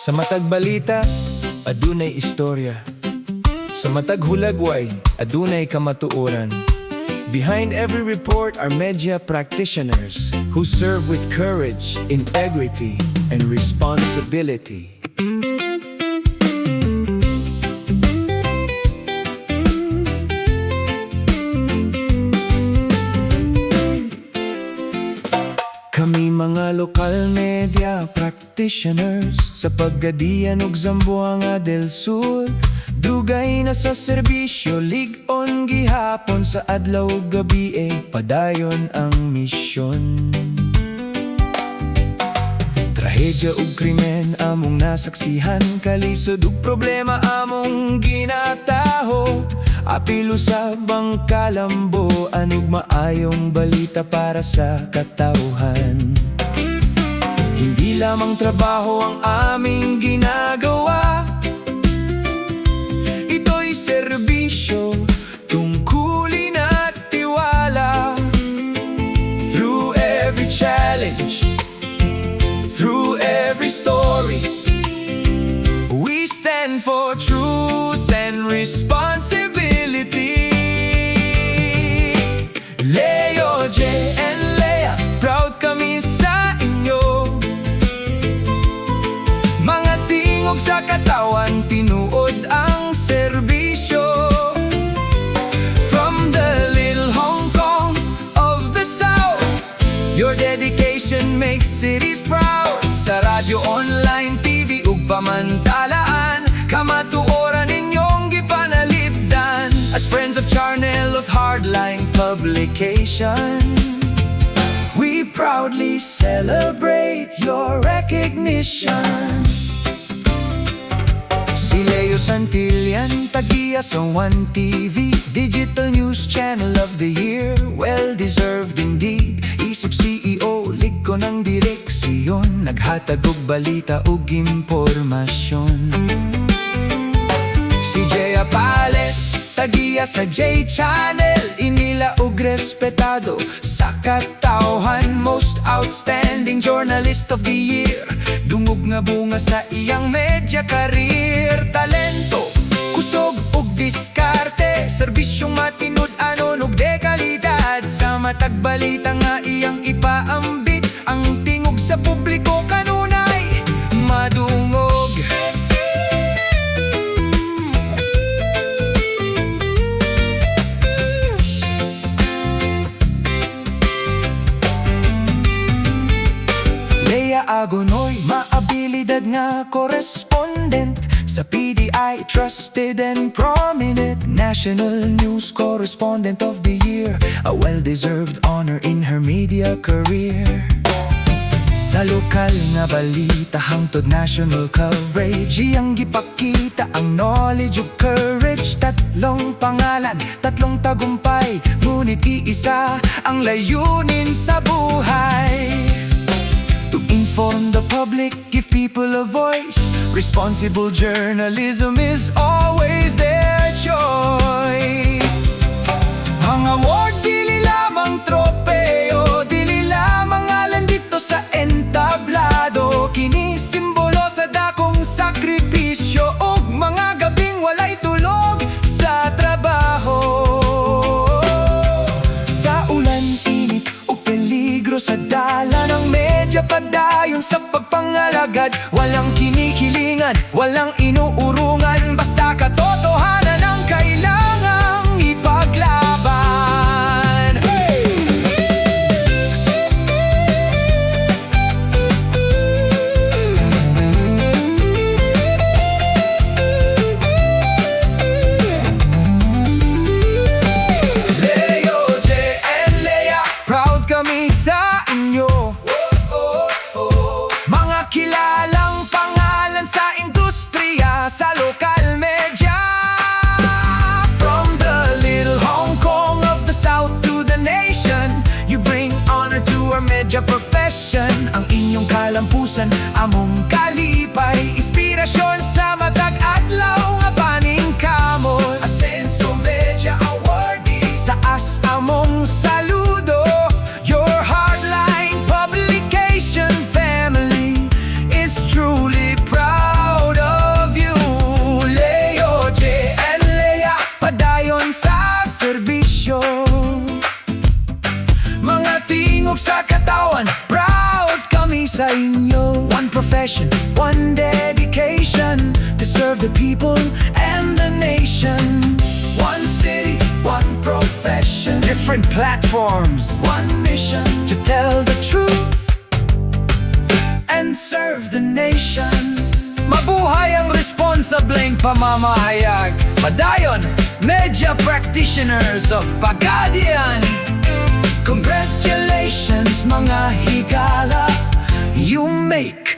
Sa matag balita, adunay istorya. Sa matag hulagway, adunay kamatuoran. Behind every report are media practitioners who serve with courage, integrity, and responsibility. Kami mga lokal media practitioners sa Pagadian ug Zamboanga del Sur, dugay na sa serbisyo, lig-on gihapon. Sa adlaw ug gabi eh, padayon ang misyon. Trahedya ug krimen among nasaksihan, kalisod ug problema among ginataho. Apil usab ang kalambuan ug maayong balita para sa katawhan. Hindi lamang trabaho ang aming ginagawa. Ito'y serbisyo, tungkulin at tiwala. Through every challenge, through every story, we stand for truth and responsibility. Leo, J and Lea, proud kami sa inyo. Mga tingog sa katawhan, tinuod ang serbisyo. From the little Hong Kong of the South, your dedication makes cities proud. Sa radyo, online, TV ug pamantalaan, kamatuoran ninyong gipanalipdan. As friends of Charnel of Hardline Publication, we proudly celebrate your recognition. Si Leo Santillan, tagiya sa One TV, Digital News Channel of the Year. Well-deserved indeed. Isip CEO, lig-on ang direksyon, naghatag og balita ug impormasyon. Si Jaya Pales, tagiya sa J Channel, inila og respetado sa katawhan. Most Outstanding Journalist of the Year, dungog nga bunga sa iyang media career. Talento, kusog ug diskarte, serbisyong matinud-anon ug de kalidad. Sa matag balita nga iyang ipaambit, ang tingog sa publiko kanunay madungog. Lea Agonoy, maabilidad nga correspondent sa PDI, trusted and prominent. National News Correspondent of the Year, a well-deserved honor in her media career. Sa lokal nga balita hangtod national coverage, iyang gipakita ang knowledge ug courage. Tatlong pangalan, tatlong tagumpay, ngunit iisa ang layunin sa buhay: to inform the public, give people a voice. Responsible journalism is always their choice. Ang award dili lamang tropeo, dili lamang ngalan didto sa entablado. Kini simbolo sa dakong sakripisyo ug mga gabing walay tulog sa trabaho. Sa ulan, init o peligro sa dalan, ang media padayon sa pagpangalagad. Walang kinikilingan, walang inuurungan, basta katotohanan ang kailangang ipaglaban. Hey! Leo, J and Lea, proud kami sa inyo. Mga kilalang pangalan sa industriya, sa lokal media. From the little Hong Kong of the South to the nation, you bring honor to our media profession. Ang inyong kalampusan, among kalipay, inspirasyon sa matag adlaw nga paningkamot. Asenso Media Awardees, taas among saludo. Your Hardline Publication family is truly proud. sa inyo. One profession, one dedication, to serve the people and the nation. One city, one profession. Different platforms, one mission, to tell the truth and serve the nation. Mabuhay ang responsableng pamamahayag. Padayon, media practitioners of Pagadian. Congratulations, mga higala. You make